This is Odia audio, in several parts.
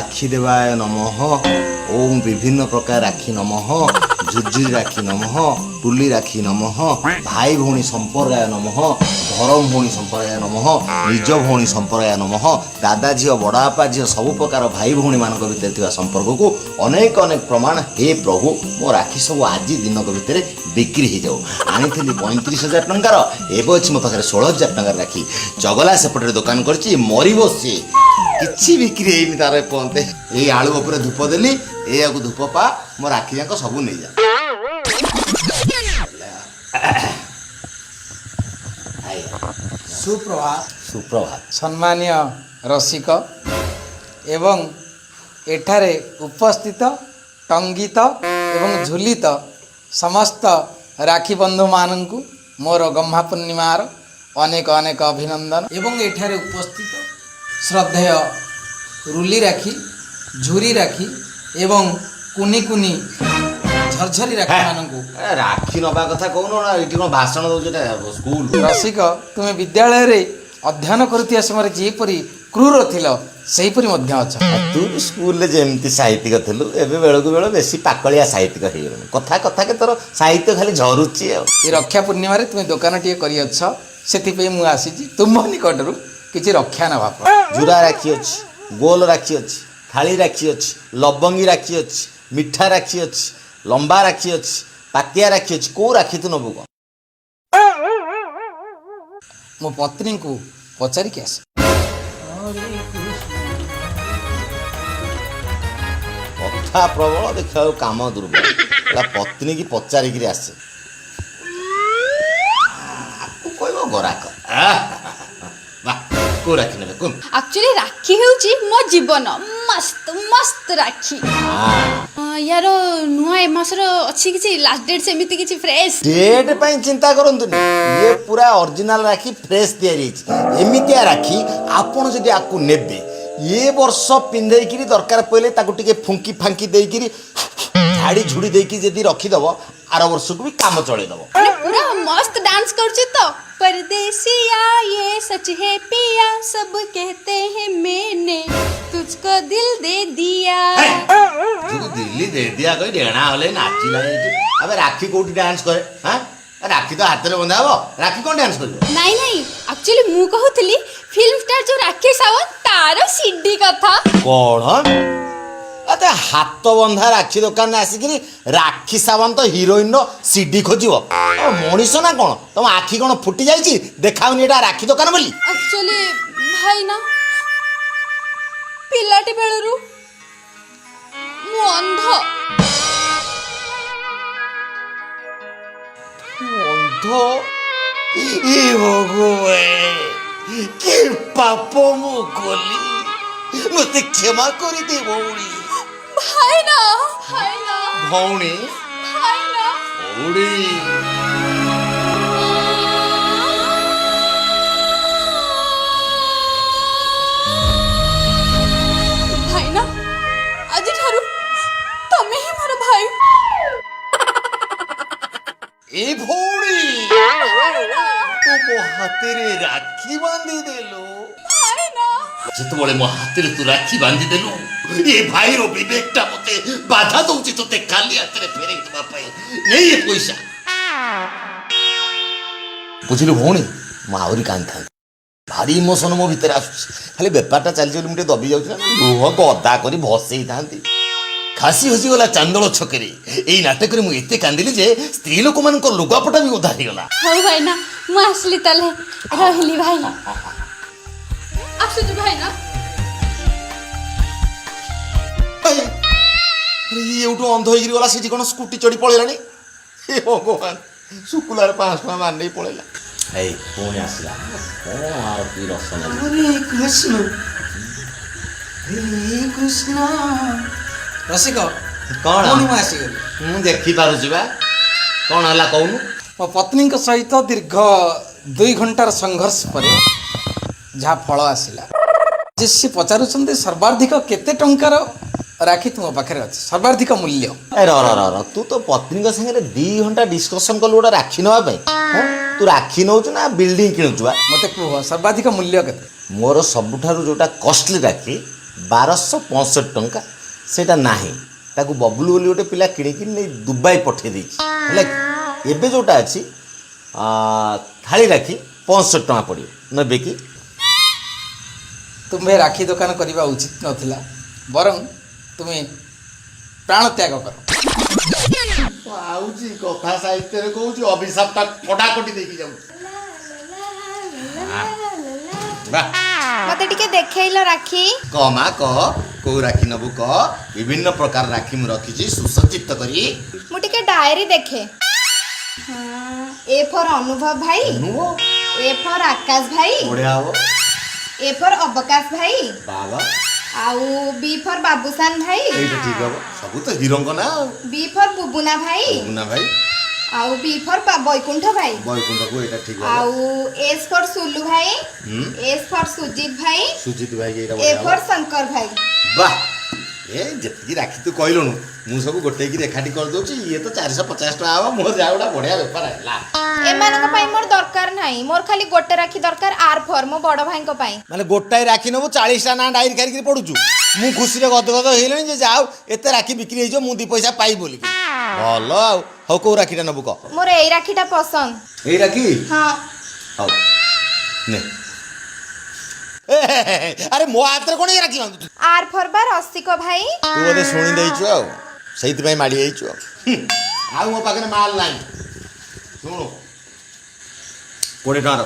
ରାକ୍ଷୀ ଦେବାୟ ନମଃ। ଓಂ ବିଭିନ୍ନ ପ୍ରକାର ରାକ୍ଷୀ ନମଃ। ଝୁରଝୁରି ରାକ୍ଷୀ ନମଃ। ଟୁଲି ରାକ୍ଷୀ ନମଃ। ଭାଇ ଭଉଣୀ ସମ୍ପ୍ରଦାୟ ନମଃ। ଧରମ ଭଉଣୀ ସମ୍ପ୍ରଦାୟ ନମଃ। ନିଜ ଭଉଣୀ ସମ୍ପ୍ରଦାୟ ନମଃ। ଦାଦା ଝିଅ, ବଡ଼ ବାପା ଝିଅ, ସବୁ ପ୍ରକାର ଭାଇ ଭଉଣୀମାନଙ୍କ ଭିତରେ ଥିବା ସମ୍ପର୍କକୁ ଅନେକ ଅନେକ ପ୍ରମାଣ। ହେ ପ୍ରଭୁ, ମୋ ରାକ୍ଷୀ ସବୁ ଆଜି ଦିନକ ଭିତରେ ବିକ୍ରି ହେଇଯାଉ। ଆଣିଥିଲି 35,000 ଟଙ୍କାର, ଏବେ ଅଛି ମୋ ପାଖରେ 16,000 ଟଙ୍କାର ରାକ୍ଷୀ। ଚଗଲା ସେପଟରେ ଦୋକାନ କରିଛି, ମରିବ ସିଏ, କିଛି ବିକ୍ରି ହେଇନି ତାର ଏପର୍ଯ୍ୟନ୍ତ। ଏଇ ଆଳୁ ଉପରେ ଧୂପ ଦେଲି, ଏଇଆକୁ ଧୂପ ପା, ମୋ ରାକ୍ଷୀ ଯାକ ସବୁ ନେଇଯା। ସୁପ୍ରଭାତ। ସୁପ୍ରଭାତ। ସମ୍ମାନୀୟ ରସିକ ଏବଂ ଏଠାରେ ଉପସ୍ଥିତ ଟଙ୍ଗିତ ଏବଂ ଝୁଲିତ ସମସ୍ତ ରାକ୍ଷୀ ବନ୍ଧୁମାନଙ୍କୁ ମୋର ଗହ୍ମା ପୂର୍ଣ୍ଣିମାର ଅନେକ ଅନେକ ଅଭିନନ୍ଦନ। ଏବଂ ଏଠାରେ ଉପସ୍ଥିତ ଶ୍ରଦ୍ଧେୟ ରୁଲି ରାକ୍ଷୀ, ଝୁରି ରାକ୍ଷୀ ଏବଂ କୁନି କୁନି ଝରଝରି ରାକ୍ଷୀମାନଙ୍କୁ। ଏ, ରାକ୍ଷୀ ନବା କଥା କହୁନ ନା, ଏଠି କଣ ଭାଷଣ ଦଉଛ? ଏଟା ସ୍କୁଲ? ରସିକ, ତୁମେ ବିଦ୍ୟାଳୟରେ ଅଧ୍ୟୟନ କରୁଥିବା ସମୟରେ ଯେପରି କ୍ରୂର ଥିଲ, ସେହିପରି ମଧ୍ୟ ଅଛ। ତୁ ବି ସ୍କୁଲରେ ଯେମିତି ସାହିତ୍ୟିକ ଥିଲୁ, ଏବେ ବେଳକୁ ବେଳ ବେଶୀ ପାକଳିଆ ସାହିତ୍ୟିକ ହେଇଗଲୁଣି। କଥା କଥାକେ ତୋର ସାହିତ୍ୟ ଖାଲି ଝରୁଛି। ଆଉ ଏ ରକ୍ଷା ପୂର୍ଣ୍ଣିମାରେ ତୁମେ ଦୋକାନଟିଏ କରିଅଛ, ସେଥିପାଇଁ ମୁଁ ଆସିଛି ତୁମ ନିକଟରୁ କିଛି ରକ୍ଷା ନେବା ପାଇଁ। ଜୁରା ରାକ୍ଷୀ ଅଛି, ଗୋଲ ରାକ୍ଷୀ ଅଛି, ଥାଳି ରାକ୍ଷୀ ଅଛି, ଲବଙ୍ଗୀ ରାକ୍ଷୀ ଅଛି, ମିଠା ରାକ୍ଷୀ ଅଛି, ଲମ୍ବା ରାକ୍ଷୀ ଅଛି, ପାତିଆ ରାକ୍ଷୀ ଅଛି। କୋଉ ରାକ୍ଷୀ ତୁ ନବୁ କଣ? ମୋ ପତ୍ନୀଙ୍କୁ ପଚାରିକି ଆସ। କଥା ପ୍ରବଳ, ଦେଖିବାକୁ କାମ ଦୁର୍ବଳ। ହେଲା, ପତ୍ନୀ କି ପଚାରିକିରି ଆସେ। ଆକୁ କହିବ ଗରାକ। ବାহ, କୋଉ ରାକ୍ଷୀ ନେବେ କୁହନ୍ତୁ? ଆକ୍ଚୁଆଲି ରାକ୍ଷୀ ହେଉଛି ମୋ ଜୀବନ। ମସ୍ତ ମସ୍ତ ରାକ୍ଷୀ। ୟାର ନୂଆ ଏ ମାସର ଅଛି କିଛି ଲାଷ୍ଟ ଡେଟ୍, ସେମିତି କିଛି ଫ୍ରେଶ୍? ଡେଟ୍ ପାଇଁ ଚିନ୍ତା କରନ୍ତୁନି। ଇଏ ପୁରା ଅରିଜିନାଲ ରାକ୍ଷୀ, ଫ୍ରେଶ୍ ତିଆରି ହେଇଛି। ଏମିତିଆ ରାକ୍ଷୀ ଆପଣ ଯଦି ଆକୁ ନେବେ, ଏ ବର୍ଷ ପିନ୍ଧେଇକିରି ଦରକାର ପଡ଼ିଲେ ତାକୁ ଟିକେ ଫୁଙ୍କି ଫାଙ୍କି ଦେଇକିରି, ଝାଡ଼ି ଝୁଡ଼ି ଦେଇକି ଯଦି ରଖିଦବ, ଆର ବର୍ଷକୁ ବି କାମ ଚଳେଇଦବ। ମାନେ ପୁରା ମସ୍ତ ଡାନ୍ସ କରୁଛି ତ? परदेसिया ये सच है पिया, सब कहते हैं मैंने तुझको दिल दे दिया। ତୁ ଦିଲ୍ଲୀ ଦେ ଦିଆ କହି ଡେଣା ହଲେ ନାଚିଲା ଏଇଠି। ଆବେ, ରାକ୍ଷୀ କୋଉଠି ଡ୍ୟାନ୍ସ କରେ? ହାଁ, ରାକ୍ଷୀ ତ ହାତରେ ବନ୍ଧା ହବ, ରାକ୍ଷୀ କଣ ଡ୍ୟାନ୍ସ କରିବ? ନାଇଁ ନାଇଁ, ଆକ୍ଚୁଆଲି ମୁଁ କହୁଥିଲି ଫିଲ୍ମ ଷ୍ଟାର ଯୋଉ ରାକ୍ଷୀ ସାୱନ୍ତ, ତାର ସିଡି କଥା। କଣ? ଆତେ, ହାତ ବନ୍ଧା ରାକ୍ଷୀ ଦୋକାନରେ ଆସିକିରି ରାକ୍ଷୀ ସାବନ୍ତ ହିରୋଇନର ସିଡି ଖୋଜିବ? ଅ, ମଣିଷ ନା କଣ? ତମ ଆଖି କଣ ଫୁଟି ଯାଇଛି, ଦେଖାଉନି ଏଇଟା ରାକ୍ଷୀ ଦୋକାନ ବୋଲି? ଆକ୍ଚୁଆଲି ଭାଇନା, ପିଲାଟି ବେଳରୁ ମୁଁ ଅନ୍ଧ। ଅନ୍ଧ? ଏ ଭଗବାନ, କି ପାପ ମୁଁ କଲି, ମତେ କ୍ଷମା କରିଦେ ଭଉଣୀ। ଭାଇନା, ଭାଇନା। ଭଉଣୀ। ଭାଇନା। ଭଉଣୀ। ଭାଇନା, ଆଜିଠାରୁ ତମେ ହିଁ ମୋର ଭାଇ। ଏ ଭଉଣୀ, ତୁ ମୋ ହାତରେ ରାକ୍ଷୀ ବାନ୍ଧି ଦେଲୁ। ଭାଇନା। ଯେତେବେଳେ ମୋ ହାତରେ ତୁ ରାକ୍ଷୀ ବାନ୍ଧି ଦେଲୁ, ଏ ଭାଇର ବିବେକଟା ମତେ ବାଧା ଦଉଛି ତୋତେ ଖାଲି ହାତରେ ଫେରେଇ ଦେବା ପାଇଁ। ନେଇ ଏ ପଇସା। ବୁଝିଲୁ ଭଉଣୀ, ମୁଁ ଆହୁରି କାନ୍ଦିଥାନ୍ତି, ଭାରି ଇମୋସନ ମୋ ଭିତରେ ଆସୁଛି। ଖାଲି ବେପାରଟା ଚାଲିଛି ବୋଲି ମୁଁ ଟିକେ ଦବି ଯାଉଛି ନା, ଲୁହ ଗଦା କରି ଭସେଇଥାନ୍ତି। ଖାସି ହଜିଗଲା ଚାନ୍ଦଳ ଛକରେ, ଏଇ ନାଟକରେ ମୁଁ ଏତେ କାନ୍ଦିଲି ଯେ ସ୍ତ୍ରୀ ଲୋକମାନଙ୍କ ଲୁଗାପଟା ବି ଓଦା ହେଇଗଲା। ହଉ ଭାଇନା, ମୁଁ ଆସିଲି ତାହେଲେ, ରହିଲି ଭାଇ। ଆସୁଛି ଭାଇନା। ଆରେ, ଇଏ ଏଇଠୁ ଅନ୍ଧ ହେଇକିରି ଗଲା, ସେଠି କ'ଣ ସ୍କୁଟି ଚଢ଼ି ପଳେଇଲାଣି? ହେ ଭଗବାନ, ଶୁକୁଲାରେ 500 ଟଙ୍କା ମାରି ନେଇ ପଳେଇଲା। ଏଇ ପୁଣି ଆସିଲା। କ'ଣ ଆର କି ରସନା? ହରେ କୃଷ୍ଣ ହରେ କୃଷ୍ଣ। ରସିକ। କ'ଣ? ପୁଣି ମୁଁ ଆସିଗଲି। ମୁଁ ଦେଖିପାରୁଛି ବା। କ'ଣ ହେଲା କହୁନୁ? ମୋ ପତ୍ନୀଙ୍କ ସହିତ ଦୀର୍ଘ 2 ଘଣ୍ଟାର ସଂଘର୍ଷ ପରେ ଯାହା ଫଳ ଆସିଲା ଯେ ସେ ପଚାରୁଛନ୍ତି, ସର୍ବାଧିକ କେତେ ଟଙ୍କାର ରାକ୍ଷୀ ତୁମ ପାଖରେ ଅଛି, ସର୍ବାଧିକ ମୂଲ୍ୟ? ଏ ର ର ର ର, ତୁ ତୋ ପତ୍ନୀଙ୍କ ସାଙ୍ଗରେ 2 ଘଣ୍ଟା ଡିସ୍କସନ୍ କଲୁ ଗୋଟେ ରାକ୍ଷୀ ନେବା ପାଇଁ? ହଁ? ତୁ ରାକ୍ଷୀ ନେଉଛୁ ନା ବିଲ୍ଡିଂ କିଣୁଛୁ ବା? ମୋତେ କୁହ, ସର୍ବାଧିକ ମୂଲ୍ୟ କେତେ? ମୋର ସବୁଠାରୁ ଯୋଉଟା କଷ୍ଟଲି ରାକ୍ଷୀ, 1265 ଟଙ୍କା, ସେଇଟା ନାହିଁ। ତାକୁ ବବୁଲୁ ବୋଲି ଗୋଟେ ପିଲା କିଣିକି ନେଇ ଦୁବାଇ ପଠେଇ ଦେଇଛି। ହେଲା କି? ଏବେ ଯେଉଁଟା ଅଛି ଥାଳି ରାକ୍ଷୀ 65 ଟଙ୍କା ପଡ଼ିବ, ନେବେ କି? ତୁମ୍ଭେ ରାକ୍ଷୀ ଦୋକାନ କରିବା ଉଚିତ ନଥିଲା, ବରଂ ତୁମେ ପ୍ରାଣ ତ୍ୟାଗ କର। ଆଉଛି କଥା ସାହିତ୍ୟରେ କହୁଛି, ଅଭିଶାପଟା କଟାକଟି ଦେଇକି ଯାଉଛି। ମତେ ଟିକେ ଦେଖେଇଲ ରାକ୍ଷୀ। କହ ମା କହ, କୋଉ ରାକ୍ଷୀ ନବୁ କହ। ବିଭିନ୍ନ ପ୍ରକାର ରାକ୍ଷୀ ମୁଁ ରଖିଛି ସୁସଜ୍ଜିତ କରି। ମୁଁ ଟିକେ ଡାଏରୀ ଦେଖେ। ଏ ଫର୍ ଅନୁଭବ ଭାଇ, ନୁହଁ। ଏ ଫର୍ ଆକାଶ ଭାଇ। ବଢିଆ ହବ। ଏ ଫର୍ ଅବକାଶ ଭାଇ। ବାବା। ଆଉ ବି ଫର୍ ବାବୁସାନ ଭାଇ। ଏଇଟା ଠିକ ହବ, ସବୁ ତ ହିରୋଙ୍କ ନା ଆଉ। ବି ଫର୍ ବୁବୁନା ଭାଇ। ବୁବୁନା ଭାଇ। ଆଉ ବି ଫର୍ ବୈକୁଣ୍ଠ ଭାଇ। ବୈକୁଣ୍ଠକୁ ଏଇଟା ଠିକ ହବ। ଆଉ ଏସ୍ ଫର୍ ସୁଲୁ ଭାଇ। ଏସ୍ ଫର୍ ସୁଜିତ ଭାଇ। ସୁଜିତ ଭାଇ, ଏଇଟା ଏ ବଢିଆ ହବ। ଫର୍ ଶଙ୍କର ଭାଇ। ବାহ, ଏ ଯେତିକି ରାକ୍ଷୀ ତୁ କହିଲୁଣୁ, ମୁଁ ସବୁ ଗୋଟେଇକିରି ଏକାଠି କରିଦଉଛି। ଇଏ ତ 450 ଟଙ୍କା ହବ। ମୋର ଯାହା ଗୋଟା ବଢିଆ ବେପାର ହେଲା। ଏମାନଙ୍କ ପାଇଁ ମୋର ଦରକାର ନାହିଁ, ମୋର ଖାଲି ଗୋଟେ ରାକ୍ଷୀ ଦରକାର, ଆର୍ ଫର୍ ମୋ ବଡ ଭାଇଙ୍କ ପାଇଁ। ମାନେ ଗୋଟାଏ ରାକ୍ଷୀ ନେବୁ, 40ଟା ନାଁ ଡାଇରି ଖାଇକିରି ପଡୁଛୁ। ମୁଁ ଖୁସିରେ ଗଦଗଦ ହେଇଗଲିଣି ଯେ ଯାଉ ଏତେ ରାକ୍ଷୀ ବିକ୍ରି ହେଇଯିବ, ମୁଁ 2 ପଇସା ପାଇବି ବୋଲିକି। ଭଲ ଆଉ। ହଉ, କୋଉ ରାକ୍ଷୀଟା ନେବୁ କହ। ମୋର ଏଇ ରାକ୍ଷୀଟା ପସନ୍ଦ। ଏଇ ରାକ୍ଷୀ? ହଁ। ହଉ ନେ। ଏ, ଆରେ ମୋ ହାତରେ କ'ଣ ଏଇ ରାକ୍ଷୀ ବାନ୍ଧୁଛୁ? ଆର୍ ଫର୍ ବା ରସିକ ଭାଇ। ତୁ ବୋଧେ ଶୁଣି ଦେଇଛୁ ଆଉ ସେଇଥିପାଇଁ ମାଡ଼ି ଯାଇଛୁ। ଆଉ ଆଉ ମୋ ପାଖରେ ମାଲ ନାହିଁ। ଶୁଣୁ, 20 ଟଙ୍କାର।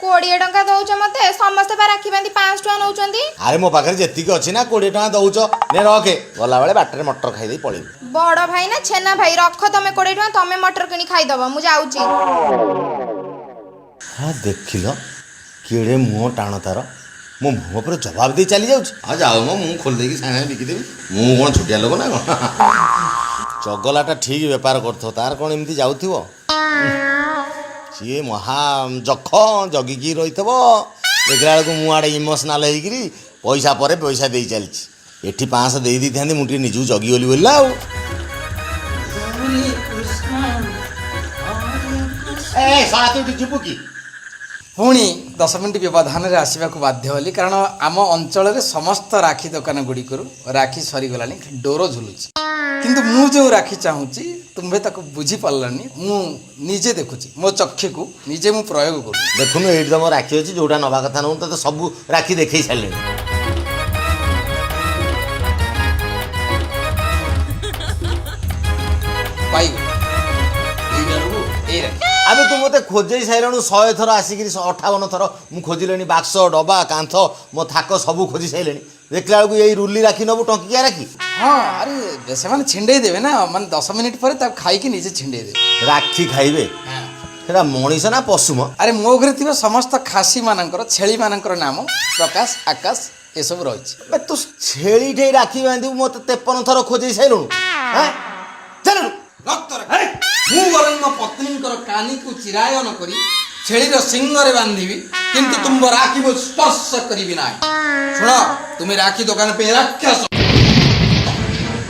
20 ଟଙ୍କା ଦଉଛ ମତେ? ସମସ୍ତେ ବା ରାକ୍ଷୀ ବାନ୍ଧି 5 ଟଙ୍କା ନଉଛନ୍ତି। ଆରେ ମୋ ପାଖରେ ଯେତିକି ଅଛି ନା, 20 ଟଙ୍କା ଦଉଛ, ନେ ରଖେ। ଗଲାବେଳେ ବାଟରେ ମଟର ଖାଇଦେଇ ପଳେଇବୁ। ବଡ ଭାଇ ନା ଛେନା ଭାଇ, ରଖ ତମେ 20 ଟଙ୍କା, ତମେ ମଟର କିଣି ଖାଇଦବ, ମୁଁ ଯାଉଛି। ହଁ, ଦେଖିଲ କେଡ଼େ ମୁହଁ ଟାଣ ତାର, ମୋ ମୁହଁ ଉପରେ ଜବାବ ଦେଇ ଚାଲି ଯାଉଛି। ହଁ ଯାଉ ମ, ମୁଁ ଖୋଲି ଦେଇକି ସାଙ୍ଗେ ସାଙ୍ଗେ ବିକିଦେବି। ମୁଁ କ'ଣ ଛୋଟିଆ ଲୋକ ନା କ'ଣ? ଚଗଲାଟା ଠିକ୍ ବେପାର କରୁଥିବ, ତାର କ'ଣ ଏମିତି ଯାଉଥିବ? ସିଏ ମହା ଜଖ ଜଗିକି ରହିଥିବ। ଦେଖିଲା ବେଳକୁ ମୁଁ ଆଡ଼େ ଇମୋସନାଲ୍ ହେଇକିରି ପଇସା ପରେ ପଇସା ଦେଇ ଚାଲିଛି। ଏଠି 500 ଦେଇ ଦେଇଥାନ୍ତି, ମୁଁ ଟିକେ ନିଜକୁ ଜଗିଗଲି ବୋଲି ନା ଆଉ। ଏ ଶଳା, ତୁ ଏଠି ଯିବୁ କି? ପୁଣି 10 ମିନିଟ୍ ବ୍ୟବଧାନରେ ଆସିବାକୁ ବାଧ୍ୟ ହେଲି, କାରଣ ଆମ ଅଞ୍ଚଳରେ ସମସ୍ତ ରାକ୍ଷୀ ଦୋକାନ ଗୁଡ଼ିକରୁ ରାକ୍ଷୀ ସରିଗଲାଣି, ଡୋର ଝୁଲୁଛି। କିନ୍ତୁ ମୁଁ ଯେଉଁ ରାକ୍ଷୀ ଚାହୁଁଛି ତୁମ୍ଭେ ତାକୁ ବୁଝିପାରିଲନି। ମୁଁ ନିଜେ ଦେଖୁଛି, ମୋ ଚକ୍ଷୁକୁ ନିଜେ ମୁଁ ପ୍ରୟୋଗ କରୁଛି। ଦେଖୁନୁ, ଏଇଠି ତମ ରାକ୍ଷୀ ଅଛି, ଯୋଉଟା ନବା କଥା ନଉନୁ। ତତେ ସବୁ ରାକ୍ଷୀ ଦେଖେଇ ସାରିଲେଣି। ପାଇଗଲି ଏଇ ରାକ୍ଷୀ। ଆବେ ତୁ ମୋତେ ଖୋଜେଇ ସାରିଲୁଣୁ 100 ଥର ଆସିକିରି, 58 ଥର ମୁଁ ଖୋଜିଲେଣି। ବାକ୍ସ, ଡବା, କାନ୍ଥ, ମୋ ଥାକ ସବୁ ଖୋଜି ସାରିଲେଣି। ଦେଖିଲା ବେଳକୁ ଏଇ ରୁଲି ରାକ୍ଷୀ ନେବୁ, ଟଙ୍କିକିଆ ରାକ୍ଷୀ? ହଁ, ଆରେ ସେମାନେ ଛିଣ୍ଡେଇ ଦେବେ ନା, ମାନେ 10 ମିନିଟ୍ ପରେ ତାକୁ ଖାଇକି ନିଜେ ଛିଣ୍ଡେଇ ଦେବେ। ରାକ୍ଷୀ ଖାଇବେ? ସେଟା ମଣିଷ ନା ପଶୁ ମ? ଆରେ ମୋ ଘରେ ଥିବା ସମସ୍ତ ଖାସି ମାନଙ୍କର, ଛେଳି ମାନଙ୍କର ନାମ ପ୍ରକାଶ, ଆକାଶ ଏସବୁ ରହିଛି। ବେ ତୁ ଛେଳି ଠେଇ ରାକ୍ଷୀ ବାନ୍ଧିବୁ? ମୋତେ 53 ଥର ଖୋଜେଇ ସାରିଲୁଣୁ। ହାଁ? ଚାଲୁଣୁ। ରକ୍ତ ମୁଁ ବରଂ ମୋ ପତ୍ନୀଙ୍କର କାନିକୁ ଚିରାୟନ କରି ଛେଳିର ସିଂହରେ ବାନ୍ଧିବି, କିନ୍ତୁ ତୁମ୍ଭ ରାକ୍ଷୀ ମୁଁ ସ୍ପର୍ଶ କରିବି ନାହିଁ। ଶୁଣ, ତୁମେ ରାକ୍ଷୀ ଦୋକାନ ପାଇଁ ରାକ୍ଷସ,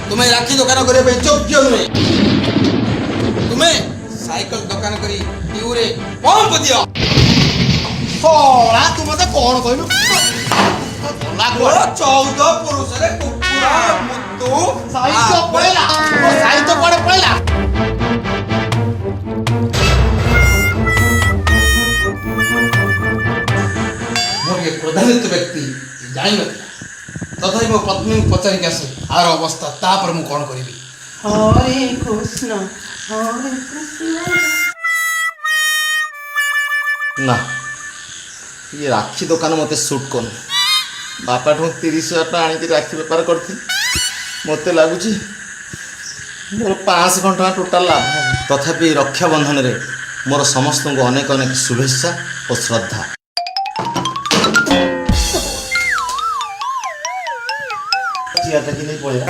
ତୁମେ ରାକ୍ଷୀ ଦୋକାନ କରିବା ପାଇଁ ଯୋଗ୍ୟ ନୁହେଁ। ତୁମେ ସାଇକେଲ ଦୋକାନ କରି ଟିଉରେ ପମ୍ପ ଦିଅ। ଶଳା, ତୁ ମତେ କ'ଣ କହିଲୁ? ଗଲା କୁଆଡ଼େ? 14 ପୁରୁଷରେ କୁକୁର ମୁତୁ। ସାହିତ୍ୟ ପଳେଇଲା, ମୋ ସାହିତ୍ୟ କୁଆଡ଼େ ପଳେଇଲା? ମୁଁ ଟିକେ କ୍ରୋଧାନ୍ୱିତ ବ୍ୟକ୍ତି, ଜାଣିନଥିଲା। ତଥାପି ମୋ ପତ୍ନୀଙ୍କୁ ପଚାରିକି ଆସେ ଆର ଅବସ୍ଥା, ତାପରେ ମୁଁ କ'ଣ କରିବି। ହରେ କୃଷ୍ଣ ହରେ କୃଷ୍ଣ। ନା, ଇଏ ରାକ୍ଷୀ ଦୋକାନ ମୋତେ ସୁଟ୍ କରୁନି। ବାପାଠୁ 30,000 ଟଙ୍କା ଆଣିକି ରାକ୍ଷୀ ବେପାର କରିଥିଲି। ମୋତେ ଲାଗୁଛି ମୋର 500 ଖଣ୍ଡ ଟଙ୍କା ଟୋଟାଲ ଲାଭ ହେବ। ତଥାପି ରକ୍ଷାବନ୍ଧନରେ ମୋର ସମସ୍ତଙ୍କୁ ଅନେକ ଅନେକ ଶୁଭେଚ୍ଛା ଓ ଶ୍ରଦ୍ଧା। ଚେୟାରଟା କି ନେଇ ପଳେଇଲା?